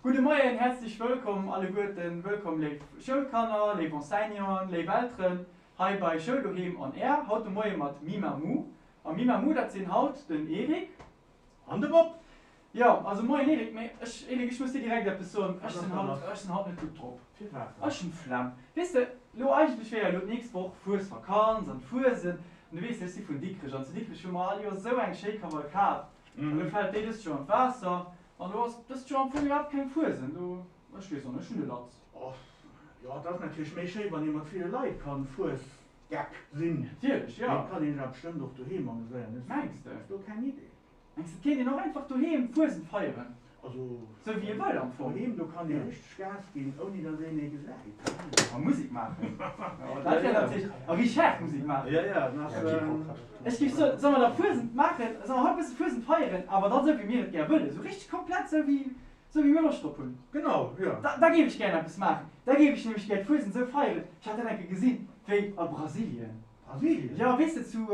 Gudde Moien, häerzlech wëllkomm alleguerten, wëllkomm léif Schoulkanner, léif Enseignanten, léif Elteren hei bei Schoul Doheem on Air. Haut de Moie mat Mimamu. A Mimamu, dat sinn haut den Eric. An de Bob. Jo, also moien Eric, mee ech, Eric, ech muss dir direkt eppes soen, ech sinn haut, ech sinn haut net gutt drop. Firwat dann? Ech hunn d'Flemm. Weess de, lo eigentlech wär jo elo d'nächst Woch Fuesvakanz an d'Fuesent, an du weess jo, ech si vun Dikrech, an zu Dikrech hu mer all Joer esou eng schéi Kavalkad, an elo fält déi dëst Joer an d'Waasser, an elo ass dëst Joer am Fong iwwerhaapt keng Fuesent, do, ech weess och net, ech hunn de Latz. Och, jo, et ass natierlech méi schéi, wann ee mat ville Leit kann Fuesgeck sinn. Natierlech, jo. Mee et kann een sech awer bestëmmt och doheem ameséieren, ech Mengs de? do keng Idee. Mengs de et kéint een och einfach doheem Fuesent feieren? Also Sou wéi ee wëll am Fong. Doheem, do kann ee richteg Gas ginn, ouni datt een ee gesäit. A Musek maachen. Jo, dat wär natierlech, a richteg haart Musek maachen. Jo, jo, dann ass. Ech géif soen, solle mer da Fuesent maachen, solle mer haut e bësse Fuesent feieren, awer dann sou wéi mir et gär wëllen, sou richteg komplett sou wéi, sou wéi mir Loscht drop hunn. Genau, jo. Da, da géif ech gären eppes maachen. Da géif ech nämlech gär d'Fuesent sou feieren, ech hat dat eng Kéier gesinn, wéi a Brasilien. Brasilien? Jo, weess de, zu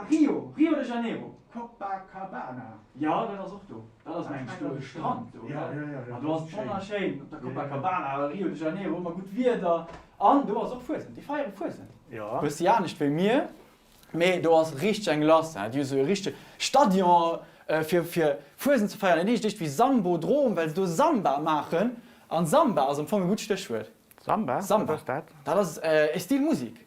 Rio, Rio de Janeiro. Copacabana? Jo, dat ass och do. Dat ass mengen ech do e Strand do, gell? An do ass et wonnerschéin op der Copacabana, Rio de Janeiro, ëmmer gutt Wieder. An do ass och Fuesent, déi feiere Fuesent. Bëssi anescht wéi mir, mee do ass richteg eng lass, hein. Déi hu sou e richtege Stadion fir fir Fuesent ze feieren. Dat heescht eréischt wéi Sambodrom, well se do Samba maachen. An Samba ass am Fong e gutt Stéchwuert. Samba? Samba, Wat ass dat? Dat ass e Stil Musik.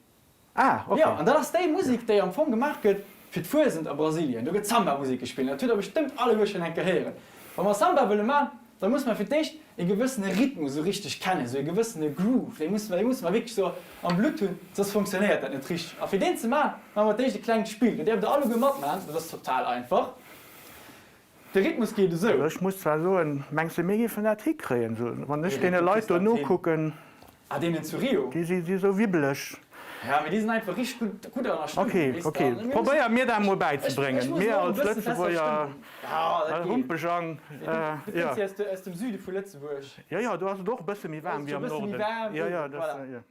Ah, ok. Jo, an dat ass déi Musek, déi am Fong gemaach gëtt fir d'Fuesent a Brasilien. Do gëtt Samba-Musek gespillt. Dat hutt der bestëmmt alleguer schonn eng Kéier héieren. Wa mer Samba wëlle man, da musse mer fir d'éischt e gewëssene Rhythmus esou richteg kennen, esou e gewëssene Groove, dee musse mer, dee musse mer wierklech esou am Blutt hunn, soss funktionéiert dat net richteg. A fir deen ze man, maache mer d'éischt e klengt Spill. Do däerft der alleguer matman, dat ass total einfach. De Rhythmus geet esou. Also ech muss zwar soen, mengs de mir géifen dat hikréien esou, wann ech deene Leit do nokucken? Ah deenen zu Rio? Déi si sou wibbeleg. Ja mee déi sinn einfach richteg gutt gutt an der Stëmmung, Ok, weess de. ok, probéier mir dat mol bäizebréngen, mir als Lëtzebuerger Humpejang. Du kënns jo aus dem Süde vu Lëtzebuerg. Jo jo, do ass et och e bësse méi waarm wéi am Norden. Jo jo, dat jo.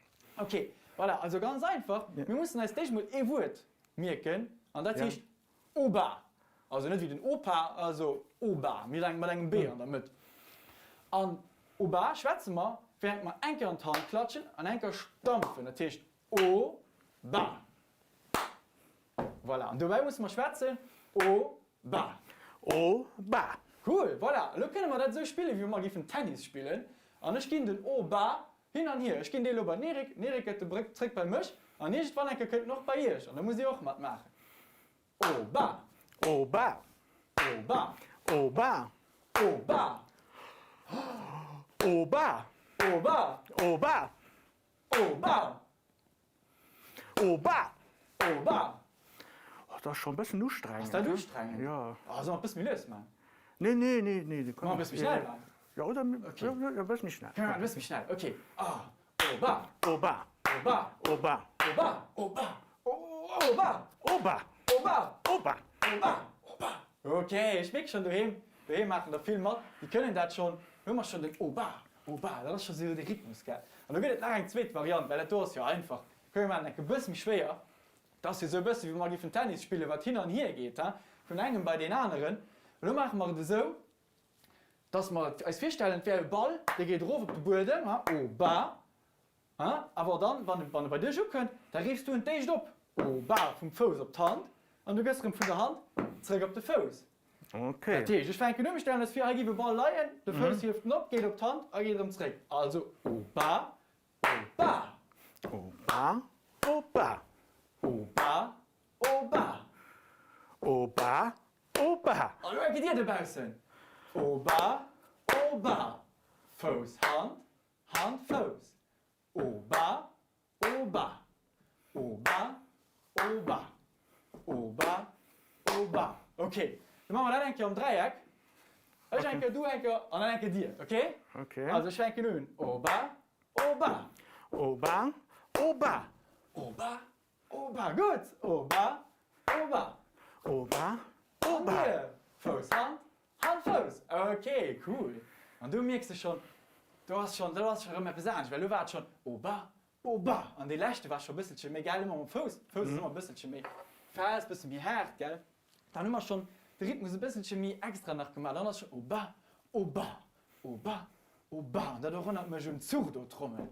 Ok, voilà, also ganz einfach, mir mussen eis d'éischt mol ee Wuert mierken an dat heescht Oba, also net wéi den Opa, also Oba, mee mat engem B an der Mëtt. An Oba schwätze mer, wärend mer eng Kéier an d'Hand klatschen an eng Kéier stampfen, dat heescht O-ba. Voilà, an dobäi musse mer schwätzen, O-ba. O-ba. Cool, voilà, elo kënne mer dat esou spillen, wéi wa mer géifen Tennis spillen. An ech ginn den O-ba hin an hier. Ech ginn dee elo bei den Eric, den Eric gëtt de Bréck zréck bei mech an iergendwann eng Kéier kënnt en och bei iech an da musst dir och matmaachen. O ba! O ba! O ba! O ba! O ba! O ba! O ba! O ba! O ba! O ba! O ba! Oh, dat ass schonn e bëssen ustrengend. Ass dat ustrengend? Jo. Oh, soll mer e bësse méi lues maachen? Nee, nee, nee, nee. Soll mer e bësse méi schnell maachen? Jo, oder jo, e bësse méi schnell. E bësse méi schnell, ok. Ah, o ba! O ba! O ba! O ba! O ba! O ba! O ba! O ba! O ba! O ba! O ba! O ba! Ok, ech mierke schonn, doheem, doheem maachen der vill mat, déi kënnen dat schonn. Elo hu mer schonn den O ba! O ba! Dat ass scho sou de Rhythmus, gell? An do gëtt et nach eng zweet Variant, well dat do ass jo einfach. Komm, mir maachen enk e bësse méi schwéier. Dat ass jo sou e bësse wéi wa mer géifen Tennis spillen, wat hin an hier geet, hein, vun engem bei deen aneren. Elo maache mer et esou, dass mer eis virstellen, et wär e Ball, dee geet erof op de Buedem, ha, o ba, ha, awer dann, wann e, wann e bei dech ukënnt, da reefs du en d'éischt op, o ba, vum Fouss op d'Hand, an du gëss erëm vun der Hand zrëck op de Fouss. Ok. Dat heescht, ech fänken un, mir stellen eis vir, hei géif e Ball leien, de Fouss hieft en op, geet op d'Hand a geet erëm zréck. Also, o ba, o ba. O ba, o ba. O ba, o ba. O ba, o ba. An elo enke dir dobaussen. O ba, o ba. Fouss, Hand, Hand, Fouss. O ba, o ba. O ba, o ba. O ba, o ba. Ok, da maache mer dat eng Kéier am Dräieck. Ech eng Kéier, du eng Kéier an dann eng Kéier dir, ok? Ok. Also ech fänken un. O ba, o ba. O ba, o ba. O ba, Oba, gutt! Oba, oba. Oba, oba. An dir? Fouss, Hand, Hand, Fouss. Ok, cool. An do mierks de schonn, do ass schonn, do ass scho rëm eppes anescht, well elo war et schonn oba, oba. An dee leschte war scho e bësselche méi, gell, ëmmer mam Fouss. Fouss ass ëmmer e bësselche méi fest, bësse méi haart, gell. Dann hu mer schonn de Rhythmus e bësselche méi extra nach gemaach. Dann ass schonn oba, oba. Oba, oba. An dat erënnert mech un d'Surdo-Trommel.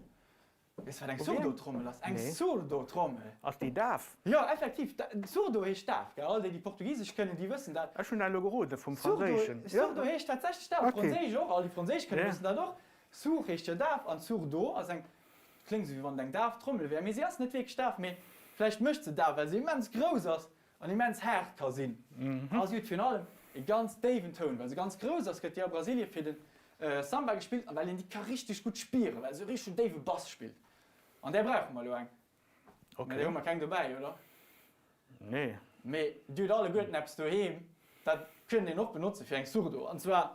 Weess wat eng Surdo-Trommel ass? Eng Surdo-Trommel! Ass déi daf? Jo, effektiv, Surdo heescht daf, gell? All déi, déi Portugisesch kënnen, déi wëssen dat. Ech hunn dat elo gerode vum Franséischen. Surdo heescht tatsächlech daf, Franséisch och, all déi Franséisch kënnen, wëssen dat och. Sourd heescht jo daf an Surdo ass eng, kléngt esou wéi wann et eng daf Trommel wär, mee si ass net wierklech daf, mee vläicht mécht se daf, well se immens grouss ass an immens haart ka sinn. A si huet virun allem e ganz déiwen Toun. Well se ganz grouss ass, gëtt déi a Brasilie fir de Samba gespillt an well een déi ka richteg gutt spieren, well se e richtegen déiwe Bass spillt. An där brauche mer elo eng. Mä där hu mer keng dobäi, oder? Nee. Mee dir hutt alleguerten eppes doheem, dat kënnt een och benotze fir eng Surdo. An zwar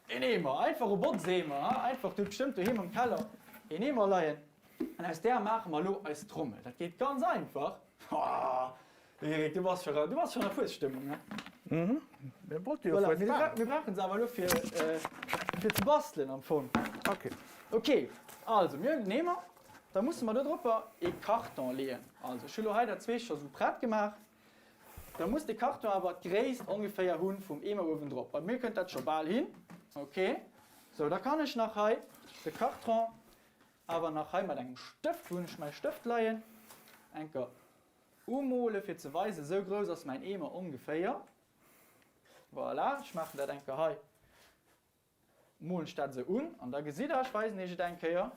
een Eemer, einfach e Botzeemer, einfach, dir hutt bestëmmt doheem am Keller een Eemer leien. An aus där maache mer elo eis Trommel. Dat geet ganz einfach. Haha, Eric, du bass scho, du bass schonn a Fuesstëmmung, ne? Mhm, mir wollte jo Voilà, mir, mir brauchen se awer elo fir, fir ze bastelen am Fong. Okay. Okay, also mir hunn den Eemer, da musse mer do dropper ee Karton leeën. Also ech hu lo hei dat zweet scho sou prett gemaach. Da muss de Karton awer d'Gréisst ongeféier hu vum Eemer uewendrop. Bei mir kënnt dat scho bal hin. Okay, sou da kann ech nach hei de Karton Awer nach hei mat engem Stëft, wou hunn ech mäi Stëft leien, enker umole fir ze weisen, esou grouss ass mäin Eemer ongeféier. Voilà, ech maachen dat enker hei, molen ech dat esou un an da gesitt der, ech weisen iech et eng Kéier,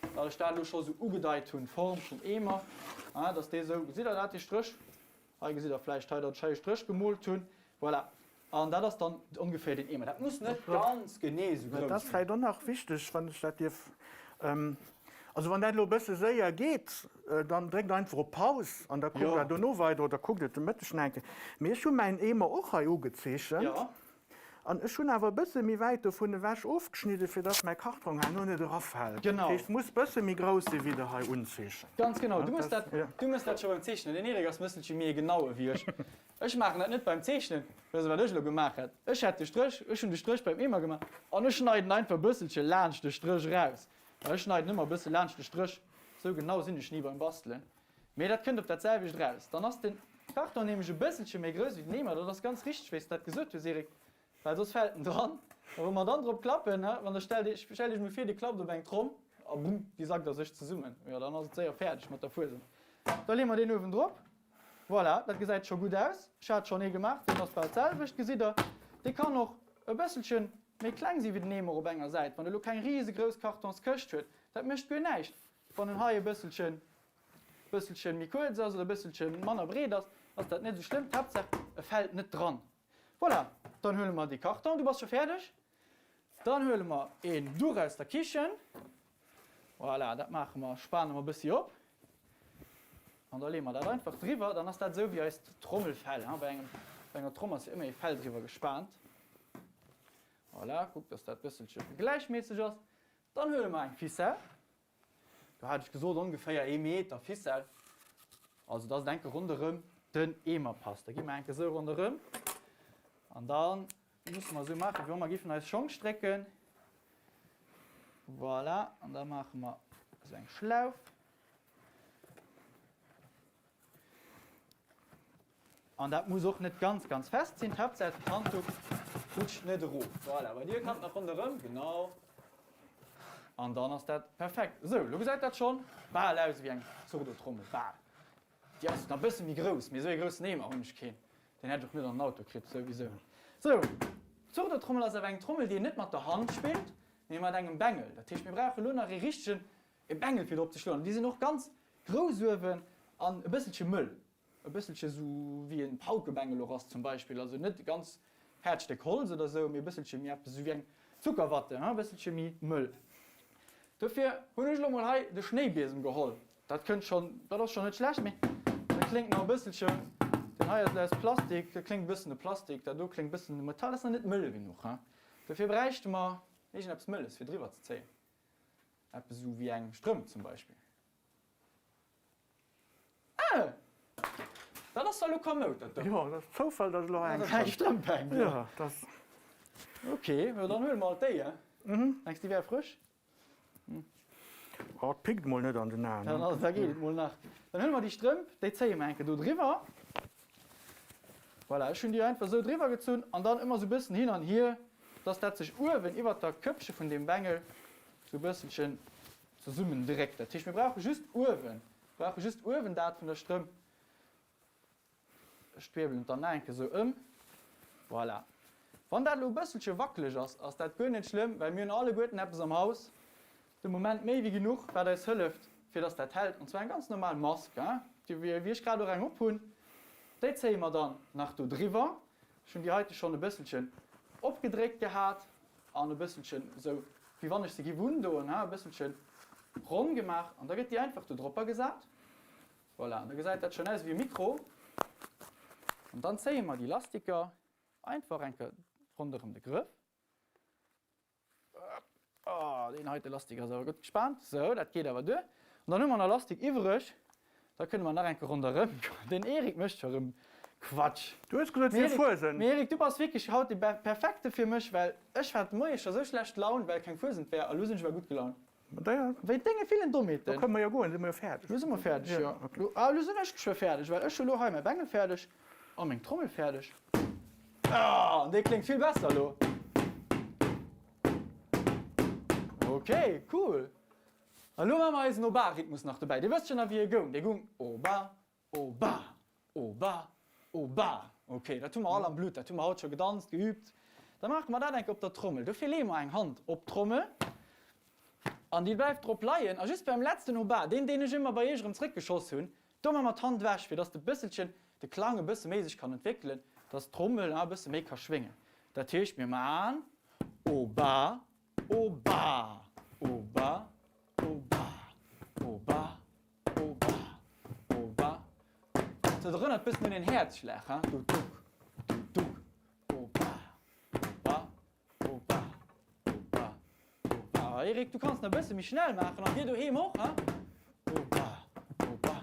datt ech dat elo scho sou ugedeit hunn, d'Form vum Eemer, datt dee sou, gesitt der dat, dee Stréch? Hei gesitt der vläicht hei, datt ech hei e Stréch gemoolt hunn. Voilà. An dat ass dann ongeféier den Eemer. Dat muss net ganz genee esou grouss sinn. Dat ass vläicht och nach wichteg, wann ech dat dierf. Also wann dat elo e bësse séier geet, dann dréckt einfach op Paus an da kuckt der dono weider oder kuckt et de Mëtteg nach eng Kéier. Mee ech hu mäin Eemer och hei ugezeechent. An ech hunn awer e bësse méi wäit dovun ewech ofgeschnidden, fir dass mäi Kartrong herno net erafält. Genau. Dat heescht, muss bësse méi grouss sinn, wéi der hei unzeechent. Ganz genau. Du muss dat, du muss dat scho beim Zeechnen. Den Eric ass mësselche méi e Genaue wéi ech. Ech maachen dat net beim Zeechnen. Weess de, wat ech elo gemaach hätt? Ech hätt de Stréch, ech hunn de Stréch beim Eemer gemaach an ech schneiden einfach e bësselche laanscht de Stréch eraus. Well ech schneiden ëmmer e bësse laanscht de Stréch. Sou genau sinn ech ni beim Bastelen. Mee dat kënnt op dat selwecht eraus. Dann ass den Karton nämlech e bësselche méi grouss wéi den Eemer. Dat ass ganz richteg, wéi s de dat gesot hues, Eric, well soss fält en dran. A wa mer dann drop klappen, he, wann der stellt Iech, stellt Iech mol vir, Dir klappt op eng Tromm a bumm, déi sackt a sech zesummen. Jo, dann ass et séier fäerdeg mat der Fuesent. Da leeë mer deen uewen drop. Voilà, dat gesäit scho gutt aus. Ech hat schonn ee gemaach, deen ass bal d'selwecht, gesitt Der. Dee kann och e bësselche méi kleng si wéi den Eemer op enger Säit, wann e lo keng risegrouss Kartonskëscht huet. Dat mécht guer näischt, wann en hei e bësselchen bësselchen méi kuerz ass oder e bësselchen manner breet ass, ass dat net esou schlëmm. D'Haaptsaach e fält net dran. Voilà, dann huele mer dee Karton. Du bass scho fäerdeg? Dann huele mer een Duch aus der Kichen. Voilà, dat maache mer, spane mer e bëssi op an da leeë mer dat einfach driwwer. Dann ass dat esou wéi eist Trommelfell. Bei engem, bei enger Tromm ass jo ëmmer ee Fell driwwer gespaant. Voilà, kuckt, dass dat bësselche gläichméisseg ass. Dann huele mer eng Ficelle. Do hat ech gesot ongeféier ee Meter Ficelle, also dass et enke ronderëm den Eemer passt. Da gi mer enke sou ronderëm an da musse mer sou maachen, wéi wa mer giffen eis Schong strécken. Voilà, an da maache mer esou eng Schlauf. An dat muss och net ganz ganz fest sinn, d'Haaptsaach d'Handduch rutscht net erof. Voilà, bei dir kann et nach ronderëm, genau. An dann ass dat perfekt. Esou, lo gesäit dat schonn bal aus ewéi eng Surdo-Trommel, bal. Déi ass nach e bësse méi grouss, mee esou ee groussen Eemer hunn ech keen. Deen hätt ech och net an den Auto kritt, souwisou. Sou, d'Surdo-Trommel ass awer eng Trommel, déi een net mat der Hand spillt, mee mat engem Bengel. Dat heescht, mir brauche lo nach ee richtegen e Bengel fir drop ze schloen. Déi sinn och ganz grouss uewen an e bësselche mëll. E bësselche sou wéi en Paukebengel och ass zum Beispill, also net e ganz haart Stéck Holz oder sou, mee e bësselche méi eppes esou wéi eng Zuckerwatte, e bësselche méi mëll. Dofir hunn ech elo mol hei de Schnéibiesem geholl. Dat kënnt schonn, dat ass schonn net schlecht, mee dat kléngt nach e bësselchen, deen hei ass elo aus Plastik, dat kléngt e bëssen no Plastik, dat do kléngt e bëssen no Metall, dat ass nach net mëll genuch. Dofir bräichte mer iergendeppes Mëlles fir driwwer ze zéien, eppes esou wéi eng Strëmp zum Beispill. Ah! Dat ass da lo kamoud, dat do. Jo, dat ass Zoufall, dass elo eng Eng Strëmp hänkt. Jo, dat. Ok, jo dann huele mer alt déi, he? Mengs déi wär frësch? Oh, et pickt mol net an den Aen. Dann ass, da geet et mol nach. Dann huele mer déi Strëmp, déi zéie mer enke do driwwer. Voilà, ech hunn déi einfach esou driwwer gezunn an dann ëmmer esou bëssen hin an hier. dass dat sech uewen iwwert der Këppche vun deem Bengel sou e bësselchen zesummen dréckt. Dat heescht, mir brauche just uewen, brauche just uewen dat vun der Strëmp. Ech wirbelen et dann nach eng Kéier sou ëm. Voilà. Wann dat elo e bësselche wackeleg ass, ass dat guer net schlëmm, well mir hunn alleguerten eppes am Haus de Moment méi wéi genuch, wat eis hëlleft, fir dass dat hält. An zwar eng ganz normal Mask, déi wéi ech grad och eng op hunn. Déi zéie mer dann nach do driwwer. Ech hunn déi heite schonn e bësselchen opgedréckt gehat an e bësselchen esou, wéi wann ech se giff undoen, e bësselchen ronn gemaach. An da gëtt déi einfach do dropper gesat. Voilà, da gesäit dat schonn aus wéi e Mikro. An dann zéie mer déi Lastiker einfach eng Kéier ronderëm de Grëff. Oh, deen heite Lastik ass awer gutt gespaant. Sou, dat geet awer duer. An dann hu mer nach Lastik iwwreg. Da kënne mer nach eng Kéier ronderëm goen. Den Eric mécht scho rëm Quatsch. Du hues gesot, fir Fuesent. Mee Eric, du bass wierklech haut de perfekte fir mech, well ech hat de Moie scho sou schlecht Laun, well keng Fuesent wär, a lo sinn ech awer gutt gelaunt. Wéi denge villen Dommheeten. Lo kënne mer jo goen, si mer jo fäerdeg. Lo si mer fäerdeg, jo. Ah, lo sinn ech geschwë fäerdeg, well ech hu lo hei mäi Bengel fäerdeg a meng Trommel fäerdeg. Ah, an dee kléngt vill besser lo. Ok, cool. A lo maache mer eisen Oba-Rhythmus nach dobäi. Dir wësst jo nach, wéi e goung. Dee goung Oba, Oba, Oba, Oba. Ok, dat hu mer all am Blutt, dat hu mer haut scho gedanzt, geübt. Da maache mer dat eng Kéier op der Trommel. Dofir leeë mer eng Hand op d'Trommel an déi bleift drop leien. A just beim letzten Oba, deen, deen ech ëmmer bei iech erëm zréckgeschoss hunn, do maache mer d'Hand ewech, fir dass de bësselchen de Klang e bësse méi sech kann entwéckelen, dass d'Trommel e bësse méi ka schwéngen. Dat heescht, mir maachen Oba, Oba, Oba, Oba, Oba, Oba, Oba. Dat erënnert bëssen un een Häerzschlag, hein? Du duk, du duk, Oba, Oba, Oba, Oba, Oba. Eric, du kanns nach e bësse méi schnell maachen an dir doheem och, hein? Oba, Oba.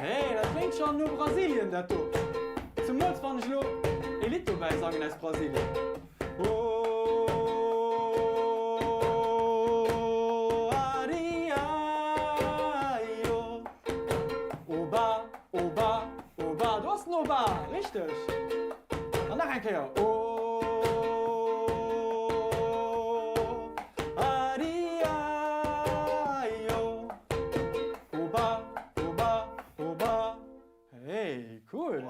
Hey, dat kléngt schon no Brasilien, dat do. Zemools wann ech lo e Lidd dobäi sangen aus Brasilien. Oh, ari, ai, oh. Oba, oba, Oba, do ass den Oba, richteg! An nach eng Kéier, O, ari, ai, o, Oba, oba, oba. Hey, cool!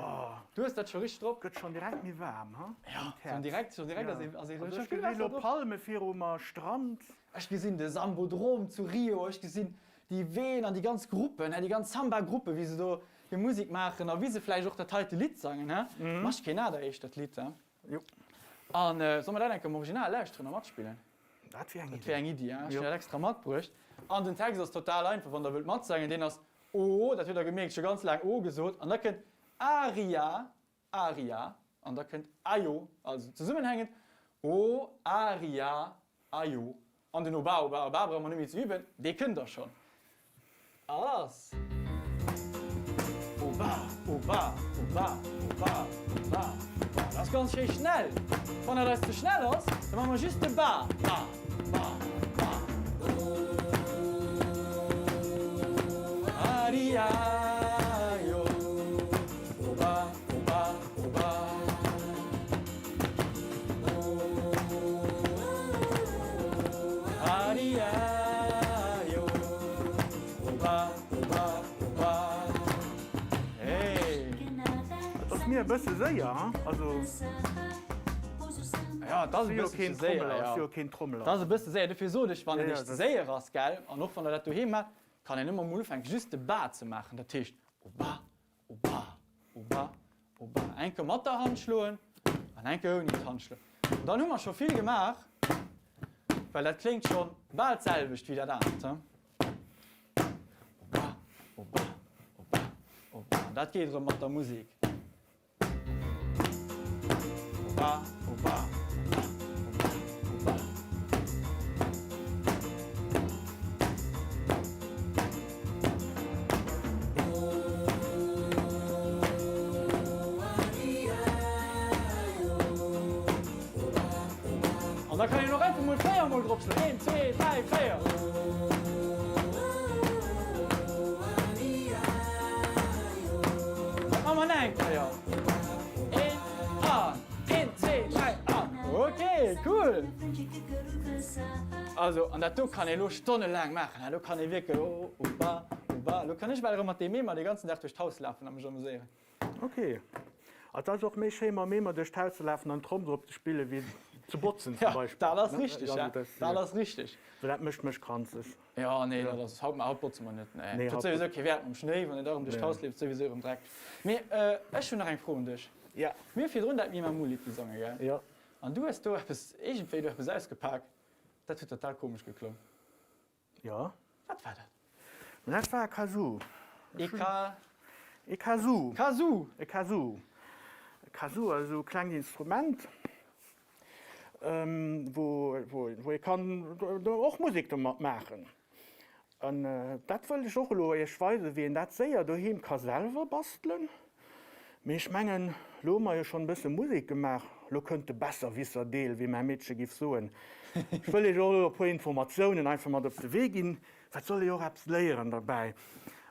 Du hues dat scho richteg drop. Gëtt schonn direkt méi waarm, ha? Ja, schonn direkt, schonn direkt ass ee, ass ee scho vill besser drop. Ech gesinn elo Palme virum Strand. Ech gesinn de Sambodrom zu Rio, ech gesinn déi Ween an déi ganz Gruppen, déi ganz Samba-Gruppen, wéi se do hir Musek maachen a wéi se vläicht och dat heite Lidd sangen, he? Mas que nada heescht dat Lidd, he? Jo. An solle mer dat eng Kéier am Original lauschteren a matspillen? Dat wier eng Iddi. Dat wier eng Iddi, he? Ech hunn dat extra matbruecht. An den Text ass total einfach, wann der wëllt matsangen. Deen ass O, dat hutt der gemierkt, ech hu ganz laang O gesot, an da kënnt Aria, Aria, an da kënnt Ajo, also zesummenhängend, O, Aria, Ajo. An den Oba, Oba, Oba brauche mer net méi ze üben, dee kënnt der schonn. A lass! Oba, Oba, Oba, Oba, Oba, Oba. Dat ass ganz schéi schnell. Wann dat eis ze schnell ass, da maache mer just de Ba, Ba, Ba, Ba. Ari, ajo, Oba, Oba, Oba. Dat ass mir e bësse séier, hein? Also. Ja, dat ass e bësselche séier, jo. Ass jo keen Trommeler. Dat ass e bësse séier, dofir sot ech, wann et iech ze séier ass, gell, an och wann der dat doheem maacht, kann een ëmmer emol ufänken just de Ba ze maachen, dat heescht, Oba, Oba, oba, oba. Eng Kéier mat der Hand schloen an eng Kéier ouni d'Hand schloen. An dann hu mer scho vill gemaach, well dat kléngt scho bal d'selwecht wéi dat anert. Oba, oba, oba, oba. An dat geet erëm mat der Musek. Oba, oba, oba, oba, oba. An da kann een och einfach mol 4 mol drop schloen. 1, 2, 3, 4. Also, an dat do kann ee lo stonnelaang maachen, hè. Do kann ee wierklech, oh, oh ba, oh ba. Lo kann ech bal erëm mat deem Eemer dee ganzen Dag duerch d'Haus lafen a mech ameséieren. Ok. Et ass och méi schéi mam Eemer duerch d'Haus ze lafen an Tromm drop ze spillen, wéi ze botzen zum Beispill. Ja, dat ass richteg, ja. Dat ass richteg. Well dat mécht mech kranzeg. Jo, nee, dat ass, haut, haut botze mer net, nee. Et huet souwisou kee Wäert mam Schnéi, wann een da erëm duerch d'Haus leeft, souwisou erëm Dreck. Mee ech hunn nach eng Fro un dech. Ja. Mir hu virdrun dat Mimamu-Lidd gesonge, gell? Jo. An du hues do eppes, iergendwéi do eppes ausgepak, dat huet total komesch geklongen. Jo. Wat war dat? Dat war e Kazoo. E Ka. E Kazoo. Kazoo! E Kazoo. E Kazoo ass esou e klengt Instrument, wou, wou ee kann och Musek domat maachen. An dat wëll ech och elo Iech weisen, wéi een dat séier doheem ka selwer bastelen. Mee ech mengen, elo hu mer jo schonn e bësse Musek gemaach, elo kënnt de Besserwisser-Deel, wéi mäi Meedche giff soen. Ech wëll Iech och elo e puer Informatiounen einfach mat op de Wee ginn, well et soll ee jo och eppes léieren derbäi.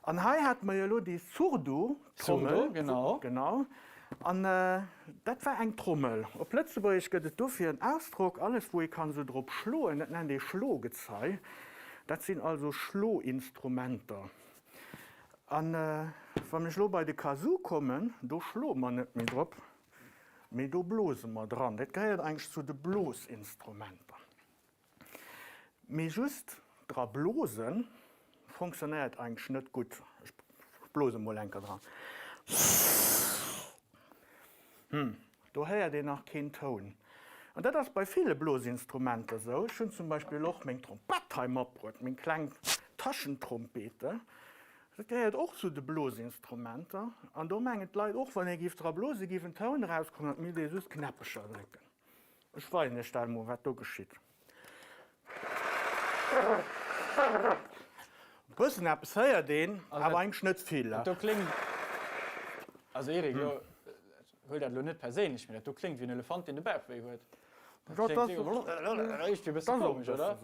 An hei hate mer jo elo déi Surdo-Trommel. Surdo, genau. Genau. An dat war eng Trommel. Op Lëtzebuergesch gëtt et dofir en Ausdrock, alles wou ee kann esou drop schloen, dat nennt ee Schlogezei. Dat sinn also Schloinstrumenter. An wann ech elo bei de Kazoo kommen, do schloe mer net méi drop, mee do blose mer dran. Dat gehéiert eigentlech zu de Blosinstrumenter. Mee just dra blosen fonctionnéiert eigentlech net gutt. Ech blose mol enker dran. Hm, do héiert een nach keen Toun. An dat ass bei ville Blosinstrumenter sou. Ech hunn zum Beispill och meng Trompett hei matbruet, meng kleng Taschentrompete. Dat gehéiert och zu de Blosinstrumenter. An do mengen d'Leit och, wann ee giff dra blose giff en Toun erauskommen, dat misst ee just Knäppecher drécken. Ech weisen iech dat emol, wat do geschitt. E bëssen eppes héiert een, awer eigentlech net vill. Dat do kléngt, also Eric, elo huel dat elo net perséinlech, mee dat do kléngt wéi en Elefant, deen de Bauch wéi huet. Dat kléngt iergendwéi e bësse komesch, oder?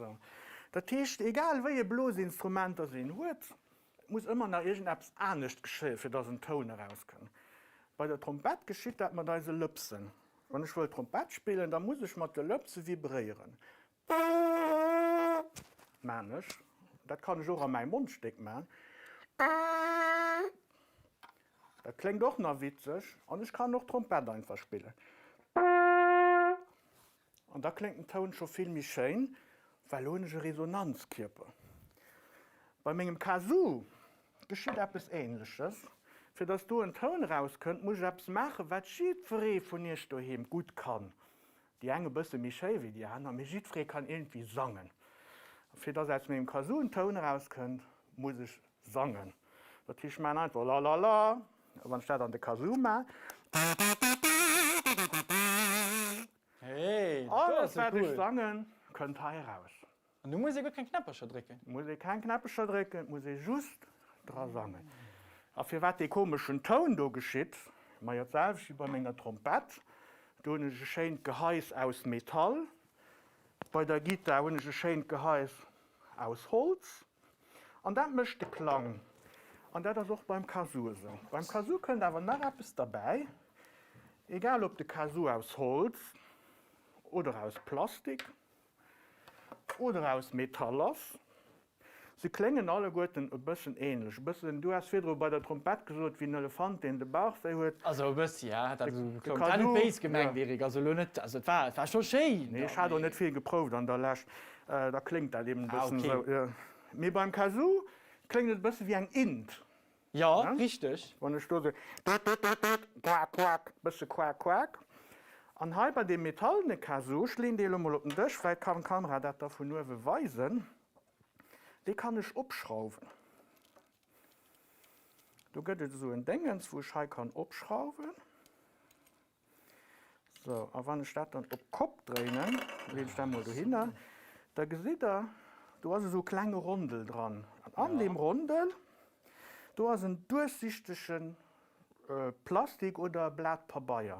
Dat heescht, egal wéi e Blosinstrument dass een huet, et muss ëmmer nach iergendeppes anescht geschéien, fir dass en Toun erauskënnt. Bei der Trompett geschitt dat mat eise Lëpsen. Wann ech wëll Trompett spillen, da muss ech mat de Lëpse vibréieren. Maan ech. Dat kann ech och a mäi Mondstéck maan. Dat kléngt och nach witzeg. An ech kann och Trompett einfach spillen. An da kléngt den Toun scho vill méi schéin, well lo hunn ech e Resonanzkierper. Bei mengem Kazoo geschitt eppes Ähnleches. Fir dass do en Toun erauskënnt, muss ech eppes maachen, wat jiddweree vun iech doheem gutt kann. Déi eng e bësse méi schéi wéi déi aner, mee jiddweree kann iergendwéi sangen. A fir dass aus mengem Kazoo en Toun erauskënnt, muss ech sangen. Dat heescht, ech maachen einfach lalala, a wann ech dat an de Kazoo maachen, Hey, Alles wat ech sangen, kënnt hei eraus. An do muss ee guer keng Knäppercher drécken? Muss ee keng Knäppercher drécken, et muss ee just dra sangen. A firwat dee komeschen Toun do geschitt? Majo d'selwecht wéi bei menger Trompett, do hunn ech e schéint Gehais aus Metall, bei der Gittar hunn ech e schéint Gehais aus Holz. An dat mécht de Klang. An dat ass och beim Kazoo esou. Beim Kazoo kënnt awer nach eppes derbäi, Egal ob de Kazoo aus Holz oder aus Plastik oder aus Metall ass, se kléngen alleguerten e bëssen änlech. E bëssen, du has virdru bei der Trompett gesot, wéi en Elefant, deen de Bauch wéi huet. Also e bëssi, ja, hat dat esou geklongen. Et war net béis gemengt, Eric, also elo net, also et war, et war scho schéin. Nee, ech hat och net vill geprouft an der Lescht. Da kléngt dat eben e bëssen esou. Mee beim Kazoo kléngt et e bësse wéi eng Int. Jo, richteg. Wann ech do esou quak quak, bësse quak quak. An hei bei deem metallene Kazoo, ech leen dee elo mol op den Dësch, vläit kann d'Kamera dat da vun uewe weisen, dee kann ech opschrauwen. Do gëtt et esou en Déngens, wou ech hei kann opschrauwen. Sou, a wann ech dat dann op d'Kopp dréinen, leeën ech dat mol dohinner, da gesitt Der, do ass esou e klenge Rondel dran. An an deem Rondel, do ass en duerchsichtege Plastik oder e Blat Pabeier.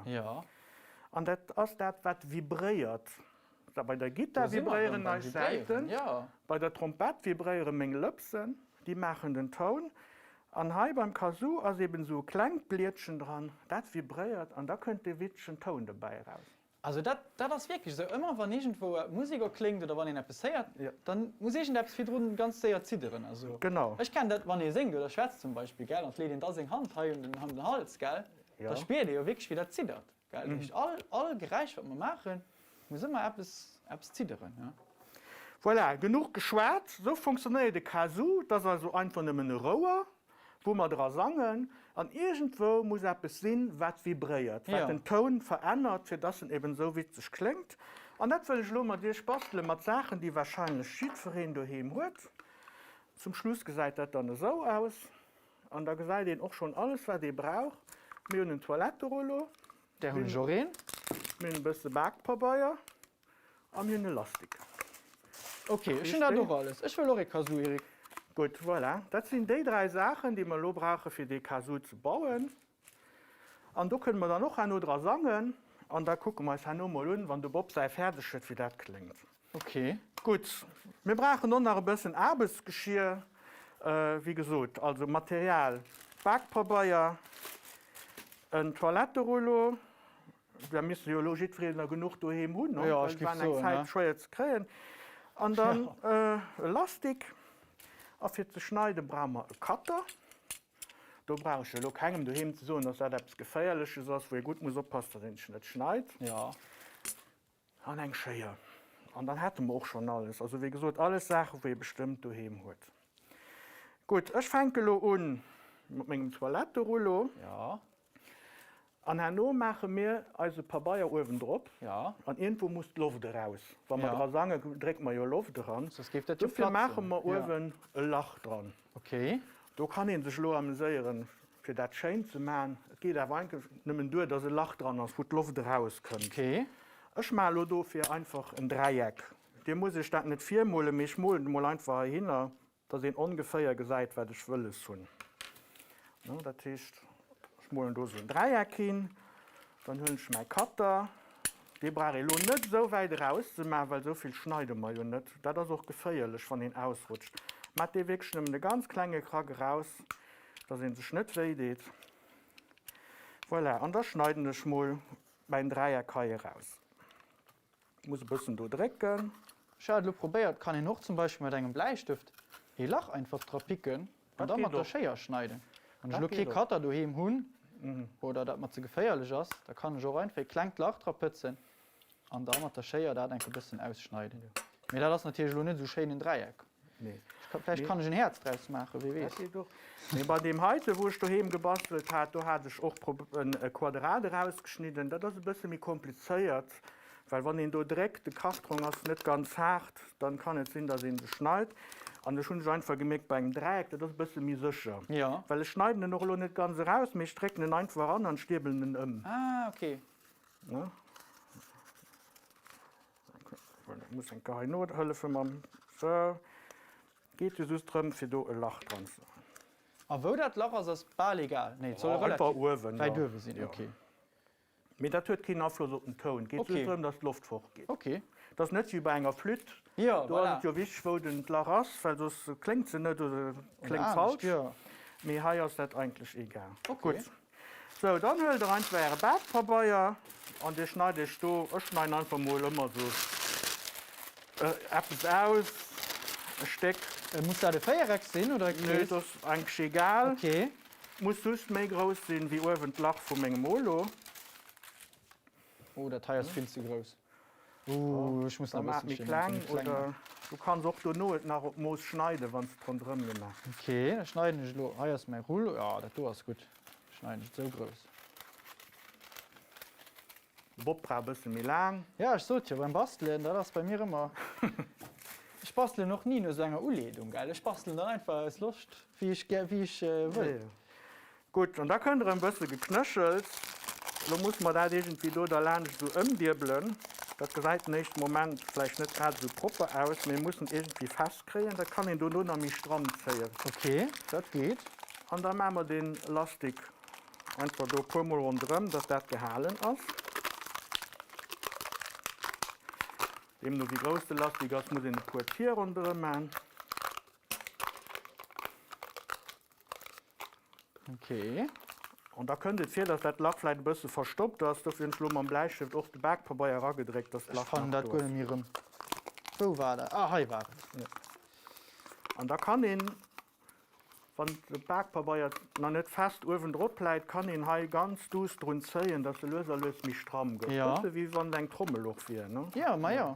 An dat ass dat, wat vibréiert. Bei der Gittar vibréieren eis Säiten, bei der Trompett vibréiere meng Lëpsen, déi maachen den Toun. An hei beim Kazoo ass eben esou e klengt Blietchen dran, dat vibréiert an da kënnt dee witzegen Toun dobäi eraus. Also dat, dat ass wierklech esou. Ëmmer wann iergendwou Musek erkléngt oder wann een eppes héiert, dann muss iergendeppes virdrun ganz séier zidderen. Also ech kennen dat, wann ee séngt oder schwätzt zum Beispill, gell, an et leet een da seng Hand hei un den, un den Hals, gell, da spiert ee jo wierklech wéi dat ziddert, gell. Dat heescht all, all Geräisch wat mer maachen, muss ëmmer eppes, eppes zidderen, ja. Voilà, genuch geschwat. Esou funktionéiert e Kazoo. Et ass also einfach nëmmen e Rouer. wou mer dra sangen, an iergendwou muss eppes sinn, wat vibréiert, wat den Toun verännert, fir dass en eben esou witzeg kléngt. An dat wëll ech elo mat iech bastelen, mat Saachen, déi wahrscheinlech jiddwereen doheem huet. Zum Schluss gesäit dat dann esou aus, an da gesäit een och schonn alles, wat ee brauch. Mir hunn en Toiletterullo. Där hunn ech och een. Mir hunn e bësse Bakpabeier. A mir hunn e Lastik. Ok, ech hunn dat och alles. Ech wëll och ee Kazoo, Eric. Gutt, voilà. Dat sinn déi 3 Saachen, déi mer elo brauche fir dee Kazoo ze bauen. An do kënne mer dann och herno dra sangen. An da kucke mer eis herno mol un, wann de Bob säi fäerdeg huet, wéi dat kléngt. Ok. Gutt, mir brauchen och nach e bëssen Aarbechtsgeschier. Wéi gesot, also Material, Bakpabeier, en Toiletterullo, Da misste jo elo jiddwereen der genuch doheem hunn, ne? Jo, ech Well géif et war eng soen, Zäit ne? schwéier ze kréien. An dann e Lastik. A fir ze schneide brauche mer e Cutter. Do brauch ech jo elo kengem doheem ze soen, dass dat eppes Geféierleches ass, wou ee gutt muss oppassen, dass een sech net schneit. Jo. An eng Schéier. An dann hätte mer och schonn alles. Also wéi gesot, alles Saachen, wou ee bestëmmt doheem huet. Gutt, ech fänke elo u mat mengem Toiletterullo. Jo. An herno maache mir eise Pabeier uewendrop. Ja. An iergendwou muss d'Loft eraus. Wa mer Ja. dra sangen, drécke mer jo Loft eran. Soss géif dat jo Dofir maache platzen. mer Ja. uewen e Lach dran. Okay. Do kann ee sech elo ameséieren, fir dat schéin ze maachen. Et geet awer eigentlech nëmmen duer, dass e Lach dran ass, wou d'Loft erauskënnt. Okay. Ech maache elo dofir einfach en Dräieck. Dir musst iech dat net virmolen, mee ech molen et emol einfach heihinner. Dass een ongeféier gesäit, wat ech wëlles hunn. Dat heescht, ech molen do esou en Dräieck hin, dann huelen ech mäi Cutter, dee brauch ee lo net esou wäit eraus ze maachen, well esou vill schneide mer jo net, dat ass och geféierlech, wann een ausrutscht. Maacht dee wierklech nëmmen e ganz klenge Krack eraus, dass ee sech net wéi deet. Voilà, an da schneiden ech mol mäin Dräieck hei eraus. Muss e bëssen do drécken. Ech hat elo probéiert, kann een och zum Beispill mat engem Bläistëft ee Lach einfach dra picken an da mat der Schéier schneiden. Wann ech elo kee Cutter doheem hunn oder dat mer ze geféierlech ass, da kann ech och einfach ee klengt Lach dra pëtzen an da mat der Schéier dat enke bëssen ausschneiden. Mee dat ass natierlech elo net esou schéin en Dräieck. Vläicht kann ech en Häerz draus maachen, wie weess. Mee bei deem heite wou ech doheem gebastelt hat, do hat ech och e Quadrat erausgeschnidden. Dat ass e bësse méi komplizéiert, well wann een do dréckt, de Kartrong ass net ganz haart, dann kann et sinn, datt ee sech schneit. An ech hunn ech einfach gemierkt, bei engem Dräieck, dat ass e bësse méi sécher. Well ech schneiden en och elo net ganz eraus, mee ech drécken en einfach eran an stiebelen en ëm. Ah, okay. Voilà, muss eng Kéier hei nohëllefe mam sou. Geet jo just drëm fir do e Lach dran ze. A wou dat Lach ass, ass bal egal. Nee, et soll relativ wäit uewe sinn, ok. Mee dat huet keen Afloss op den Toun. Geet just drëm, dass d'Loft fort geet. Ok. Et ass net wéi bei enger Flütt. Do ass et jo wichteg, wou den d'Lach ass, well soss kléngt se net oder kléngt falsch. Mee hei ass dat eigentlech egal. Gutt. Sou, dann huelt der einfach äre Bakpabeier an dir schneit iech do, ech schneiden einfach mol ëmmer sou eppes aus, e Stéck. Muss dat e Véiereck sinn oder e Nee, Krees? dat ass eigentlech egal. Ok. Muss just méi grouss sinn wéi uewen d'Lach vu mengem Olo. Oh, dat hei ass vill ze grouss. Ooh, ech muss nach e Da maach bëssen méi méi kleng kleng oder maachen. du kanns och dono et nach op d'Mooss schneiden, wann s de et ronderëm gemaach hues. Ok, da schneiden ech elo, hei ass mäi Rouleau, jo dat do ass gutt, schneiden ech et esou grouss. De Bob brauch e bësse méi laang. Ja, ech sot jo, beim Bastelen, dat ass bei mir ëmmer, ech bastelen och ni no esou enger Uleedung, gell, ech bastelen dann einfach aus Loscht, wéi ech gär, wéi ech wëll. Gutt, an da kënnt erëm e bësse Geknéchels. Elo musse mer dat iergendwéi do derlaanscht esou ëmdiebelen. Dat gesäit den éischte Moment vläicht net grad esou propper aus, mee mir mussen et iergendwéi festkréien. Dat kann een dono nach méi stramm zéien. Ok, dat geet. An da maache mer deen Lastik einfach do e puermol ronderëm, dass dat gehalen ass. Deemno wéi grouss de Lastik ass, muss een e puer Tier ronderëm maachen. Okay. An da kënnt et vir, dass dat Lach vläit e bësse verstoppt ass. Dofir hunn ech elo mam Bläistëft och de Bakpabeier eragedréckt, dass Ech d'Lach fannen nach dat do guer ass. net méi erëm. Wou war dat? Ah, hei war et. Jo. An da kann een, wann de Bakpabeier nach net fest uewendrop läit, kann een hei ganz duuss drun zéien, dass e lues a lues méi stramm gëtt. Jo. Bësse wéi wann et eng Trommel och wier, ne? Jo, ma jo.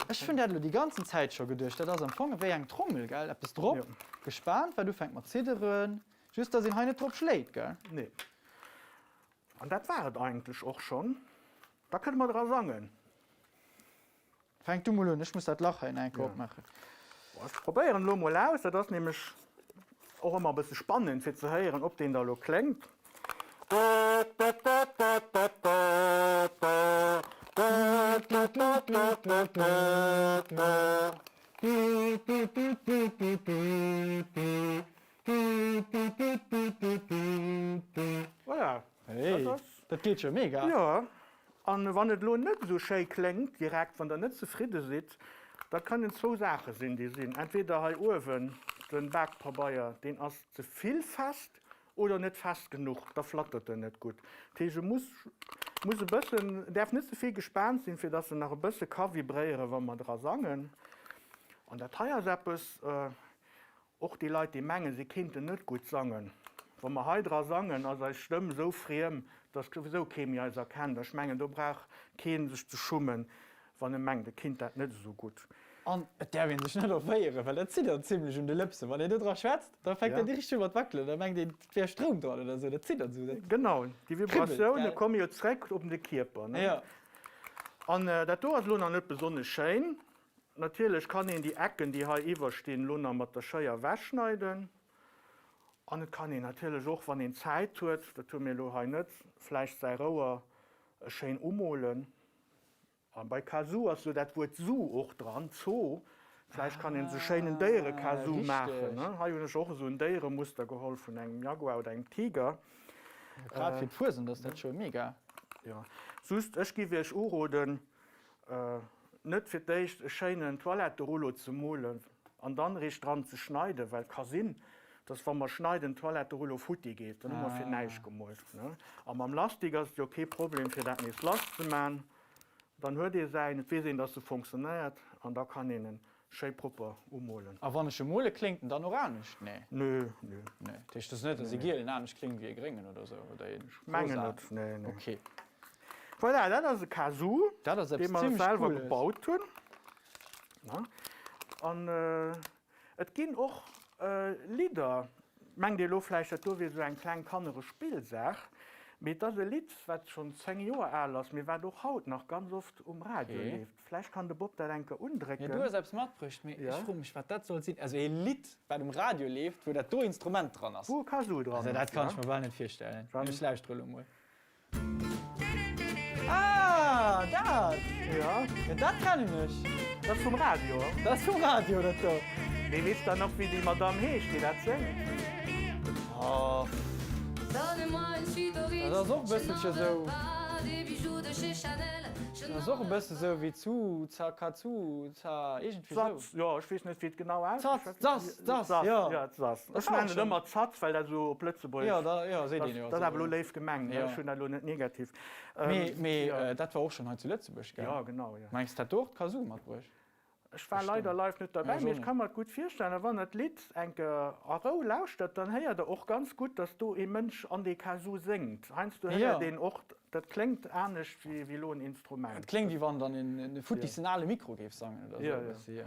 Ech hunn dat elo déi ganzen Zäit scho geduecht. Dat ass am Fong ewéi eng Trommel, gell? Eppes drop Jo. gespaant, wat ufänkt mat zidderen. Just dass een hei net drop schléit, gell? Nee. An dat war et eigentlech och schonn. Da kënne mer dra sangen. Fänk du mol un, ech muss dat Lach hei nach eng Kéier opmaachen. Bon, ech probéieren elo mol aus. Dat ass nämlech och ëmmer e bësse spannend fir ze héieren, ob deen da elo kléngt. Voilà, Hey, dat ass. dat geet jo mega. Jo, an wann et elo net esou schéi kléngt direkt, wann der net zefridde sidd, da kënnen zwou Saache sinn, déi sinn, entweder hei uewen de Bakpabeier, deen ass ze vill fest oder net fest genuch, da flattert en net gutt. Dat heescht, e muss muss e bëssen, en däerf net ze vill gespaant sinn, fir dass en nach e bësse ka vibréieren, wa mer dra sangen. An dat hei ass eppes, Och déi Leit, déi mengen, si kéinten net gutt sangen. Wa mer hei dra sangen, ass eis Stëmm esou friem, dass souwisou kee méi eis erkennt. Ech mengen, do brauch kee sech ze schummen, wann e mengt, e kinnt dat net esou gutt. An et däerf ee sech net erféieren, well dat ziddert zimlech un de Lëpsen. Wann een do dra schwätzt, da fänkt dat richteg u mat wackelen. Da mengt een, et wär Stroum dran oder esou. Dat ziddert esou, dat Genau, déi kribbelt, Vibratioune gell? komme jo zréck op de Kierper, ne? Jo. An dat do ass elo nach net besonnesch schéin. Natierlech kann een déi Ecken, déi hei iwwer stinn, lo nach mat der Schéier wechschneiden. An et kann een natierlech och, wann een Zäit huet, dat hu mir elo hei net, vläicht säi Rouer schéin umolen. A bei Kazoo ass jo dat Wuert Zoo och dran, Zoo. Vläicht kann een sech schéinen Déiere-Kazoo maachen. Hei hunn ech och esou en Déieremuster geholl vun engem Jaguar oder engem Tiger. Grad fir d'Fuesent ass dat scho mega. Jo, just ech giff iech uroden, Net fir d'éischt e schéinen Toiletterullo ze molen an dann eréischt dran ze schneiden, well et ka sinn, dass wa mer schneiden Toiletterullo futti geet, dann hu mer fir näischt gemoolt. A mam Lastik ass et jo kee Problem fir dat nees lass ze man, dann huet ee säin, et weess een dass e fonctionnéiert an da kann een en Schéi propper umolen. A wann ech e mole, kléngt en dann och anescht? Nee. Nö, nö. Nee, dat heescht, et ass net, dass e gielen anescht kléngt wéi e gréngen oder sou, oder ee Ech mengen rosaen? net, nee, nee. Okay. Voilà, dat ass e Kazoo, Dat ass dee eppes mer zimmlech selwer Cooles. gebaut hunn. Ne? An et ginn och Lidder, mengt Dir elo vläicht, dat do wier esou eng kleng kannereg Spillsaach, mee et ass e Lidd, wat schonn 10 Joer al ass, mee wat och haut nach ganz oft um Radio Okay. leeft. Vläicht kann de Bob dat eng Kéier Jo, undrécken. du hues eppes matbruecht, mee ech froe mech, wat dat soll sinn. Also ee Lidd, wat um Radio leeft, wou dat do Instrument dran ass. Wou e Kazoo dran Also ass, dat kann ja. ech mer bal net virstellen. Wann. Ech lauschtere lo mol. Ah, dat! Ja. Jo, dat kennen ech. Dat ass vum Radio. Dat ass vum Radio, dat do. Mee weess der nach, wéi déi Madamm heescht, déi dat séngt? Oh. Dat ass och e bësselche sou. Dat ass och e bësse sou wéi zu, za, kazu, za, iergendwéi sou. Zatz, jo, ech weess net, wéi et genau ausgeschwat gëtt. Zatz, Zatz, jo. Jo, Zatz. Ech nennen et ëmmer Zatz, well dat esou op Lëtzebuergesch. Jo, da, jo, seet een jo. Dat ass awer elo léif gemengt, ne? Ech hunn dat elo net negativ. Mee, mee dat war och schonn hei zu Lëtzebuerg, gell? Jo, genau, jo. Mengs de, hätt do och d'Kazoo matbruecht? Ech war leider live net derbäi, mee ech ka mer et gutt virstellen. A wann der d'Lidd eng Kéier a Rou lauschtert, dann héiert der och ganz gutt, dass do ee Mënsch an dee Kazoo séngt. Heiansdo héiert een och, dat kléngt anescht wéi elo en Instrument. Et kléngt, wéi wann dann een e futtissen ale Mikro géif sangen oder sou e bëssi, jo.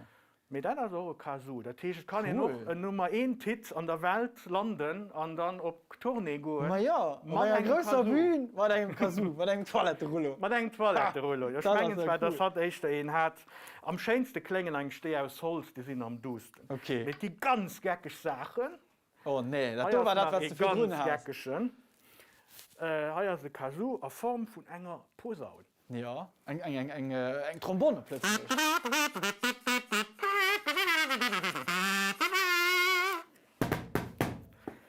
Mee dat ass och e Kazoo. Dat heescht, et kann een och en Nummer eent Hit an der Welt landen an dann op Tournée goen. Ma jo, op enger grousser Bühn mat engem Kazoo, mat engem Toiletterullo. Mat engem Toiletterullo, jo. Ech mengen zwar, dass hatt éischter een hat. Am schéinste kléngen eigentlech déi aus Holz, déi sinn am duussten. Okay. Mee et gi ganz geckeg Saachen. Oh nee, dat do war dat, wat s de virdrun haas. Hei ass nach ee ganz geckegen. Hei ass e Kazoo a Form vun enger Posaun. Jo, eng, eng, eng, eng, eng Trombonne op Lëtzebuergesch.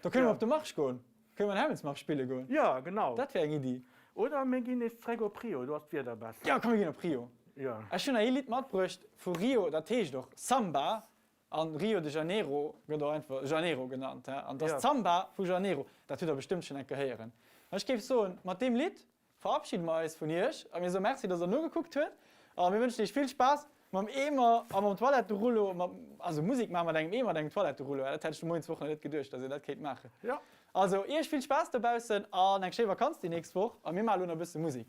Do kënne mer op de Marsch goen. Kënne mer en Hämmelsmarsch spille goen. Jo, genau. Dat wär eng Iddi. Oder mir ginn nees zréck op Rio, do ass d'Wieder besser. Jo, komm mir ginn op Rio. Jo. Ech hunn nach ee Lidd matbruecht vu Rio, dat heescht och Samba. An Rio de Janeiro gëtt och einfach Janeiro genannt, he? An et ass d'Samba vu Janeiro. Dat hutt der bestëmmt schonn eng Kéier héieren. Ech géif soen, mat deem Lidd verabschide mer eis vun iech a mir soe Merci, dass der nogekuckt huet a mir wënschen iech vill Spaass mam Eemer a mam Toiletterullo, also Musek maache mat engem Eemer an engem Toiletterullo, dat hätt ech de Moien d'Woch nach net geduecht, dass een dat kéint maachen. Also iech vill Spaass dobaussen an eng schéi Vakanz déi nächst Woch a mir maache lo nach e bësse Musek.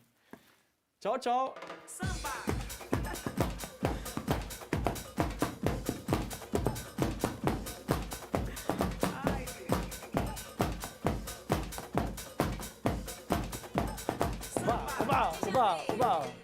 Ciao ciao! Oba, oba, oba, oba!